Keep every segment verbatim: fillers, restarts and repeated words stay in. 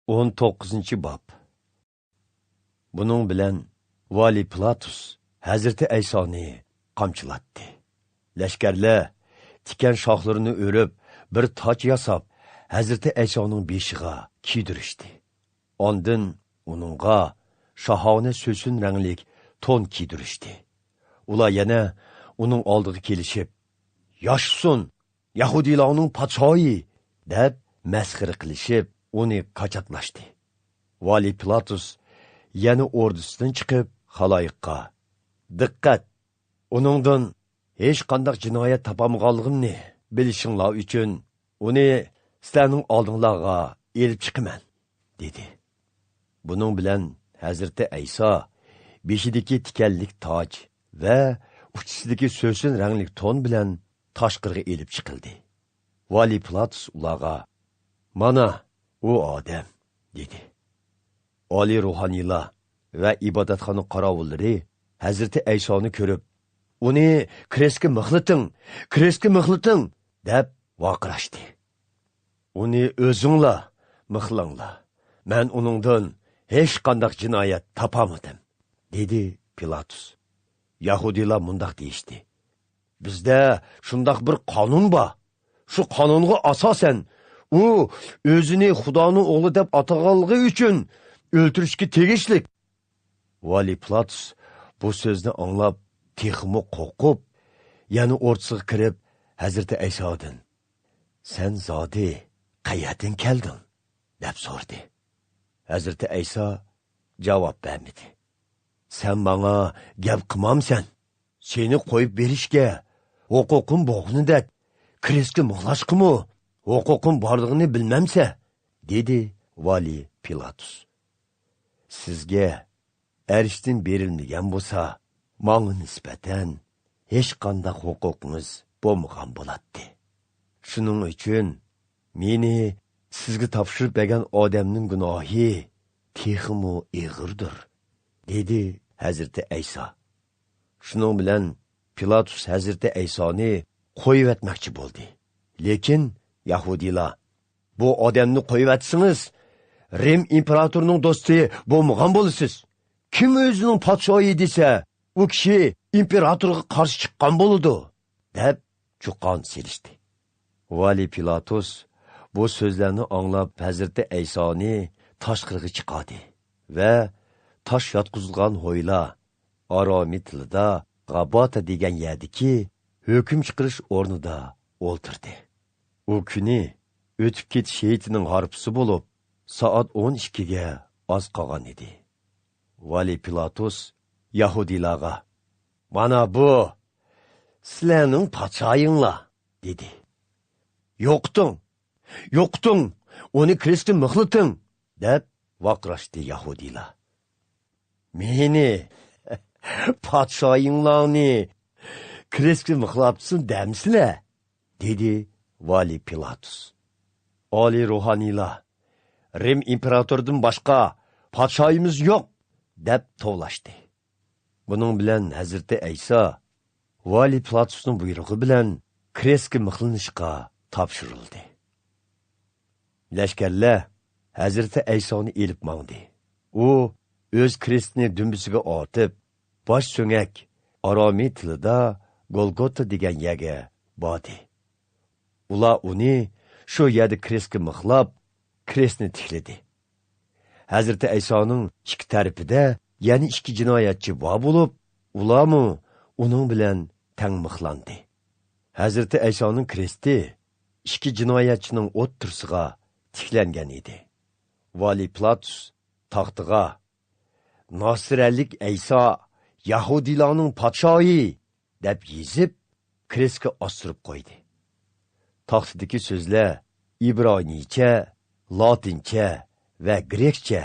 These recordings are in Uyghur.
ئون توققۇزىنچى باب. بۇنىڭ بىلەن ۋالىي پىلاتۇس ھەزرىتى ئەيسانى قامچىلاتتى. لەشكەرلەر تىكەن شاخلىرىنى ئۆرۈپ، بىر تاج ياساپ، ھەزرىتى ئەيسانىڭ بېشىغا كىيدۈرۈشتى. ئاندىن ئۇنىڭغا شاھانە سۆسۈن رەڭلىك تون كىيدۈرۈشتى. ئۇلار يەنە ئۇنىڭ ئالدىغا كېلىشىپ، «ياشىسۇن، يەھۇدىيلارنىڭ پادىشاھى!» دەپ مەسخىرە قىلىشىپ، ئۇنى كاچاتلاشتى. ۋالىي پىلاتۇس يەنە ئوردىسىدىن چىقىپ، خالايىققا، «دىققەت! ئۇنىڭدىن ھېچقانداق جىنايەت تاپالمىغانلىقىمنى بىلىشىڭلار ئۈچۈن، ئۇنى سىلەرنىڭ ئالدىڭلارغا ئېلىپ چىقىمەن» دېدى. بۇنىڭ بىلەن ھەزرىتى ئەيسا بېشىدىكى تىكەنلىك تاج ۋە ئۇچىسىدىكى سۆسۈن رەڭلىك تون بىلەن تاشقىرىغا ئېلىپ چىقىلدى. ۋالىي پىلاتۇس ئۇلارغا، «مانا، ئۇ ئادەم» دېدى. ئالىي روھانىيلار ۋە ئىبادەتخانا قاراۋۇللىرى ھەزرىتى ئەيسانى كۆرۈپ، «ئۇنى كرېستكە مىخلىتىڭ! كرېستكە مىخلىتىڭ!» دەپ ۋارقىراشتى. «ئۇنى ئۆزۈڭلار مىخلاڭلار! مەن ئۇنىڭدىن ھېچقانداق جىنايەت تاپالمىدىم» دېدى پىلاتۇس. يەھۇدىيلار مۇنداق دېيىشتى، «بىزدە شۇنداق بىر قانۇن بار. شۇ قانۇنغا ئاساسەن، ئۇ ئۆزىنى خۇدانىڭ ئوغلى دەپ ئاتىغانلىقى ئۈچۈن ئۆلتۈرۈشكە تېگىشلىك.» ۋالىي پىلاتۇس بۇ سۆزنى ئاڭلاپ، تېخىمۇ قورقۇپ، يەنە ئوردىسىغا كىرىپ، ھەزرىتى ئەيسادىن، «سەن زادى قەيەردىن كەلدىڭ؟» دەپ سورىدى. ھەزرىتى ئەيسا جاۋاب بەرمىدى. «سەن ماڭا گەپ قىلمامسەن؟ سېنى قويۇپ بېرىشكە ھوقۇقۇم بولغىنىدەك، كرېستكە مىخلاشقىمۇ ھوقۇقۇم بارلىقىنى بىلمەمسەن؟» دېدى ۋالىي پىلاتۇس. «سىزگە ئەرشتىن بېرىلمىگەن بولسا، ماڭا نىسبەتەن ھېچقانداق ھوقۇقىڭىز بولمىغان بولاتتى. شۇنىڭ ئۈچۈن مېنى سىزگە تاپشۇرۇپ بەرگەن ئادەمنىڭ گۇناھى تېخىمۇ ئېغىردۇر» دېدى ھەزرىتى ئەيسا. شۇنىڭ بىلەن پىلاتۇس ھەزرىتى ئەيسانى قويۇۋەتمەكچى بولدى. لېكىن يەھۇدىيلار، «بۇ ئادەمنى قويۇۋەتسىڭىز، رىم ئىمپېراتورىنىڭ دوستى بولمىغان بولىسىز. كىم ئۆزىنىڭ پادىشاھى دېسە، ئۇ كىشى ئىمپېراتورغا قارشى چىققان بولىدۇ» دەپ چۇقان سېلىشتى. ۋالىي پىلاتۇس بۇ سۆزلەرنى ئاڭلاپ، ھەزرىتى ئەيسانى تاشقىرىغا چىقاردى ۋە تاش ياتقۇزۇلغان ھويلا، ئارامىي تىلىدا غاباتا دېگەن يەردىكى ھۆكۈم چىقىرىش ئورنىدا ئولتۇردى. ئۇ كۈنى ئۆتۈپ كېتىش ھېيتىنىڭ ھارپىسى بولۇپ، سائەت ئون ئىككىگە ئاز قالغان ئىدى. ۋالىي پىلاتۇس يەھۇدىيلارغا، «مانا بۇ سىلەرنىڭ پادىشاھىڭلار» دېدى. «يوقىتىڭ! يوقىتىڭ! ئۇنى كرېستكە مىخلىتىڭ!» دەپ ۋارقىراشتى يەھۇدىيلار. «مېنى، پادىشاھىڭلارنى كرېستكە مىخلاپسىز دەمسىلەر؟» دېدى ۋالىي پىلاتۇس. ئالىي روھانىيلار، «رىم ئىمپېراتورىدىن باشقا پادىشاھىمىز يوق!» دەپ توۋلاشتى. بۇنىڭ بىلەن ھەزرىتى ئەيسا ۋالىي پىلاتۇسنىڭ بۇيرۇقى بىلەن كرېستكە مىخلىنىشقا تاپشۇرۇلدى. لەشكەرلەر ھەزرىتى ئەيسانى ئېلىپ ماڭدى. ئۇ ئۆز كرېستىنى دۈمبىسىگە ئارتىپ، باش سۆڭەك، ئارامىي تىلىدا گولگوتا دېگەن يەرگە باردى. ئۇلار ئۇنى شۇ يەردە كرېستكە مىخلاپ، كرېستنى تىكلىدى. ھەزرىتى ئەيسانىڭ ئىككى تەرىپىدە يەنە ئىككى جىنايەتچى بار بولۇپ، ئۇلارمۇ ئۇنىڭ بىلەن تەڭ مىخلاندى. ھەزرىتى ئەيسانىڭ كرېستى ئىككى جىنايەتچىنىڭ ئوتتۇرىسىغا تىكلەنگەن ئىدى. ۋالىي پىلاتۇس تاختىغا، «ناسىرەلىك ئەيسا، يەھۇدىيلارنىڭ پادىشاھى!» دەپ يېزىپ، كرېستكە ئاستۇرۇپ قويدى. تاختىدىكى سۆزلەر ئىبرانىيچە، لاتىنچە ۋە گرېكچە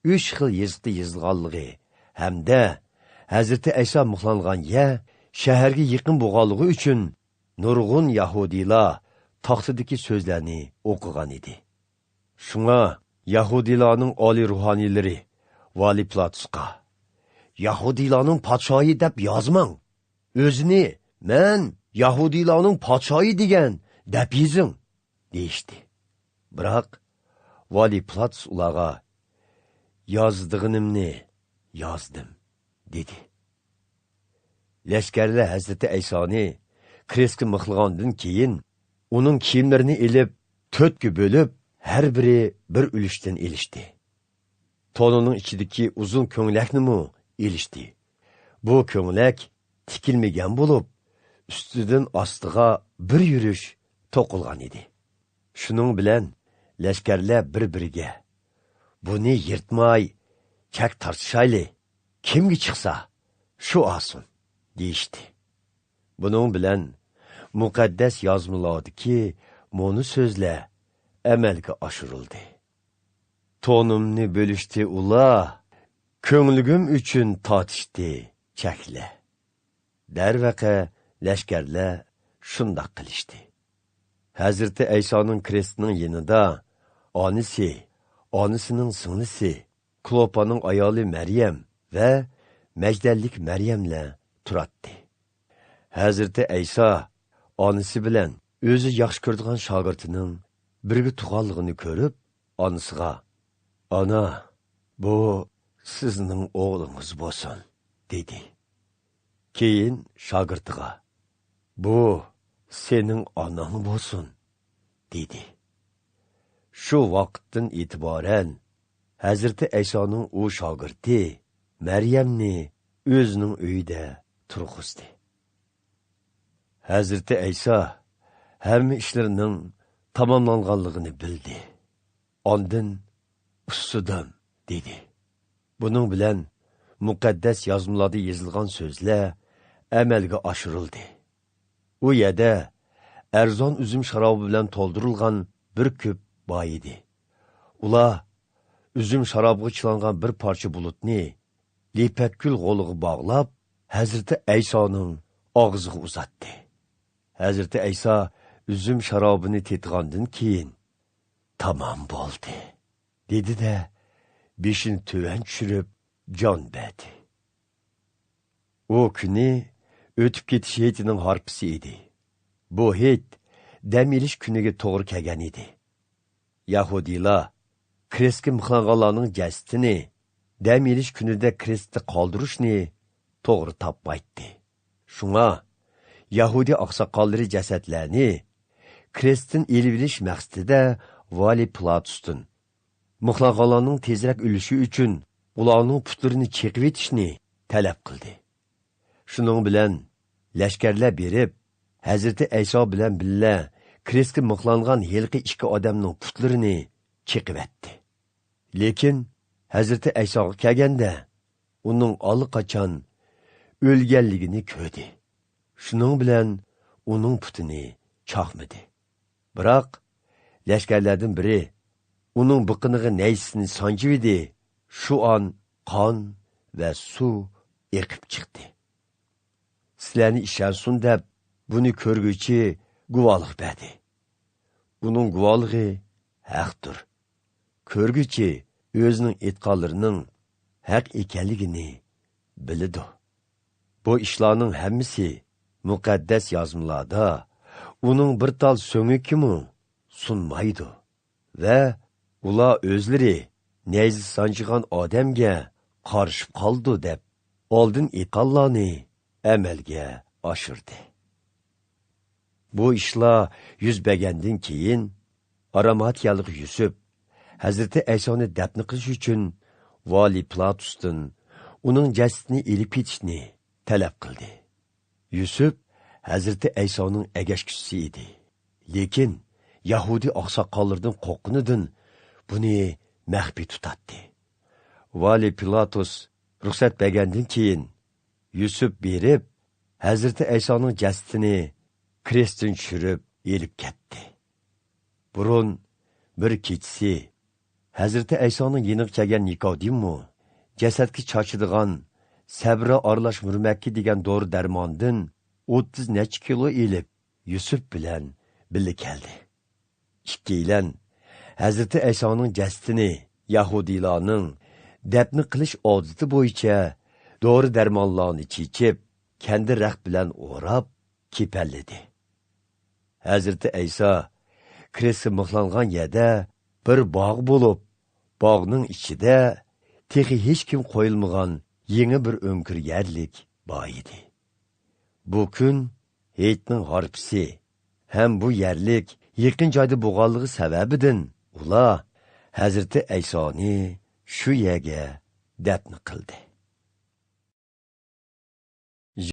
ئۈچ خىل يېزىقتا يېزىلغانلىقى ھەمدە ھەزرىتى ئەيسا مىخلانغان يەر شەھەرگە يېقىن بولغانلىقى ئۈچۈن، نۇرغۇن يەھۇدىيلار تاختىدىكى سۆزلەرنى ئوقۇغان ئىدى. شۇڭا يەھۇدىيلارنىڭ ئالىي روھانىيلىرى ۋالىي پىلاتۇسقا، «يەھۇدىيلارنىڭ پادىشاھى دەپ يازماڭ، ئۆزىنى، مەن يەھۇدىيلارنىڭ پادىشاھى دېگەن دەپ يېزىڭ» دېيىشتى. بىراق ۋالىي پىلاتۇس ئۇلارغا، «يازىدىغىنىمنى يازدىم» دېدى. لەشكەرلەر ھەزرىتى ئەيسانى كرېستكە مىخلىغاندىن كېيىن، ئۇنىڭ كىيىملىرىنى ئېلىپ، تۆتكە بۆلۈپ، ھەر بىرى بىر ئۈلۈشتىن ئېلىشتى. تونىنىڭ ئىچىدىكى ئۇزۇن كۆڭلەكنىمۇ ئېلىشتى. بۇ كۆڭلەك تىكىلمىگەن بولۇپ، ئۈستىدىن ئاستىغا بىر يۈرۈش توقۇلغان ئىدى. شۇنىڭ بىلەن لەشكەرلەر بىر-بىرىگە، «بۇنى يىرتماي، چەك تارتىشايلى، كىمگە چىقسا، شۇ ئالسۇن» دېيىشتى. بۇنىڭ بىلەن مۇقەددەس يازمىلاردىكى مۇنۇ سۆزلەر ئەمەلگە ئاشۇرۇلدى: «تونۇمنى بۆلۈشتى ئۇلار، كۆڭلىگۈم ئۈچۈن تارتىشتى چەكلەر.» دەرۋەقە، لەشكەرلەر شۇنداق قىلىشتى. ھەزرىتى ئەيسانىڭ كرېستىنىڭ يېنىدا ئانىسى، ئانىسىنىڭ سىڭلىسى، كلوپانىڭ ئايالى مەريەم ۋە مەجدەللىك مەريەملەر تۇراتتى. ھەزرىتى ئەيسا ئانىسى بىلەن ئۆزى ياخشى كۆرىدىغان شاگىرتىنىڭ بىرگە تۇغانلىقىنى كۆرۈپ، ئانىسىغا، «ئانا، بۇ سىزنىڭ ئوغلىڭىز بولسۇن» دېدى. كېيىن شاگىرتىغا، «بۇ سېنىڭ ئاناڭ بولسۇن» دېدى. شۇ ۋاقىتتىن ئېتىبارەن ھەزرىتى ئەيسانىڭ ئۇ شاگىرتى مەريەمنى ئۆزىنىڭ ئۆيىدە تۇرغۇزدى. ھەزرىتى ئەيسا ھەممە ئىشلىرىنىڭ تاماملانغانلىقىنى بىلدى. ئاندىن، «ئۇسسىدىم» دېدى. بۇنىڭ بىلەن مۇقەددەس يازمىلاردا يېزىلغان سۆزلەر ئەمەلگە ئاشۇرۇلدى. ئۇ يەردە ئەرزان ئۈزۈم شارابى بىلەن تولدۇرۇلغان بىر كۆپ بار ئىدى. ئۇلار ئۈزۈم شارابىغا چىلانغان بىر پارچە بۇلۇتنى لىپەك گۈل غولىغا باغلاپ، ھەزرىتى ئەيسانىڭ ئاغزىغا ئۇزاتتى. ھەزرىتى ئەيسا ئۈزۈم شارابىنى تېتىغاندىن كېيىن، «تامام بولدى» دېدى-دە، بېشىنى تۆۋەن چۈشۈرۈپ جان بەردى. ئۇ كۈنى ئۆتۈپ كېتىش ھېيتىنىڭ ھارپىسى ئىدى. بۇ ھېيت دەم ئېلىش كۈنىگە توغرا كەلگەن ئىدى. يەھۇدىيلار كرېستكە مىخلانغانلارنىڭ جەسىتىنى دەم ئېلىش كۈنىدە كرېستتە قالدۇرۇشنى توغرا تاپمايتتى. شۇڭا يەھۇدىي ئاقساقاللىرى جەسەتلەرنى كرېستتىن ئېلىۋېلىش مەقسىتىدە ۋالىي پىلاتۇستىن مىخلانغانلارنىڭ تېزرەك ئۆلۈشى ئۈچۈن ئۇلارنىڭ پۇتلىرىنى چېقىۋېتىشنى تەلەپ قىلدى. شۇنىڭ بىلەن لەشكەرلەر بېرىپ، ھەزرىتى ئەيسا بىلەن بىللە كرېستكە مىخلانغان ھېلىقى ئىككى ئادەمنىڭ پۇتلىرىنى چېقىۋەتتى. لېكىن ھەزرىتى ئەيساغا كەلگەندە، ئۇنىڭ ئاللىقاچان ئۆلگەنلىكىنى كۆردى. شۇنىڭ بىلەن ئۇنىڭ پۇتىنى چاقمىدى. بىراق لەشكەرلەردىن بىرى ئۇنىڭ بىقىنىغا نەيزىسىنى سانجىۋىدى، شۇ ئان قان ۋە سۇ ئېقىپ چىقتى. سىلەرنى ئىشەنسۇن دەپ، بۇنى كۆرگۈچى گۇۋاھلىق بەردى. ئۇنىڭ گۇۋاھلىقى ھەقتۇر. كۆرگۈچى ئۆزىنىڭ ئېيتقانلىرىنىڭ ھەق ئىكەنلىكىنى بىلىدۇ. بۇ ئىشلارنىڭ ھەممىسى مۇقەددەس يازمىلاردا، ئۇنىڭ بىر تال سۆڭىكىمۇ سۇنمايدۇ ۋە ئۇلار ئۆزلىرى نەيزە سانجىغان ئادەمگە قارشى قالىدۇ دەپ ئالدىن ئېيتقانلارنى ئەمەلگە ئاشۇردى. بۇ ئىشلار يۈز بەرگەندىن كېيىن، ئاراماتىيەلىك يۈسۈپ ھەزرىتى ئەيسانى دەپنە قىلىش ئۈچۈن ۋالىي پىلاتۇستىن ئۇنىڭ جەسىتىنى ئېلىپ كېتىشنى تەلەپ قىلدى. يۈسۈپ ھەزرىتى ئەيسانىڭ ئەگەشكۈچىسى ئىدى. لېكىن يەھۇدىي ئاقساقاللىرىدىن قورققىنىدىن بۇنى مەخپىي تۇتاتتى. ۋالىي پىلاتۇس رۇخسەت بەرگەندىن كېيىن، يۈسۈپ بېرىپ، ھەزرىتى ئەيسانىڭ جەسىتىنى كرېستتىن چۈشۈرۈپ ئېلىپ كەتتى. بۇرۇن بىر كېچىسى ھەزرىتى ئەيسانىڭ يېنىغا كەلگەن نىكودىممۇ جەسەتكە چاچىدىغان سەبرا ئارىلاش مۇرمەككە دېگەن دورا-دەرماندىن ئوتتۇز نەچچە كىلو ئېلىپ، يۈسۈپ بىلەن بىللە كەلدى. ئىككىيلەن ھەزرىتى ئەيسانىڭ جەسىتىنى يەھۇدىيلارنىڭ دەپنە قىلىش ئادىتى بويىچە دورا-دەرمانلارنى چېچىپ، كەندىر رەخت بىلەن ئوراپ، كېپەنلىدى. ھەزرىتى ئەيسا كرېستكە مىخلانغان يەردە بىر باغ بولۇپ، باغنىڭ ئىچىدە تېخى ھېچكىم قويۇلمىغان يېڭى بىر ئۆڭكۈر يەرلىك بار ئىدى. بۇ كۈن ھېيتنىڭ ھارپىسى ھەم بۇ يەرلىك يېقىن جايدا بولغانلىقى سەۋەبىدىن ئۇلار ھەزرىتى ئەيسانى شۇ يەرگە دەپنە قىلدى.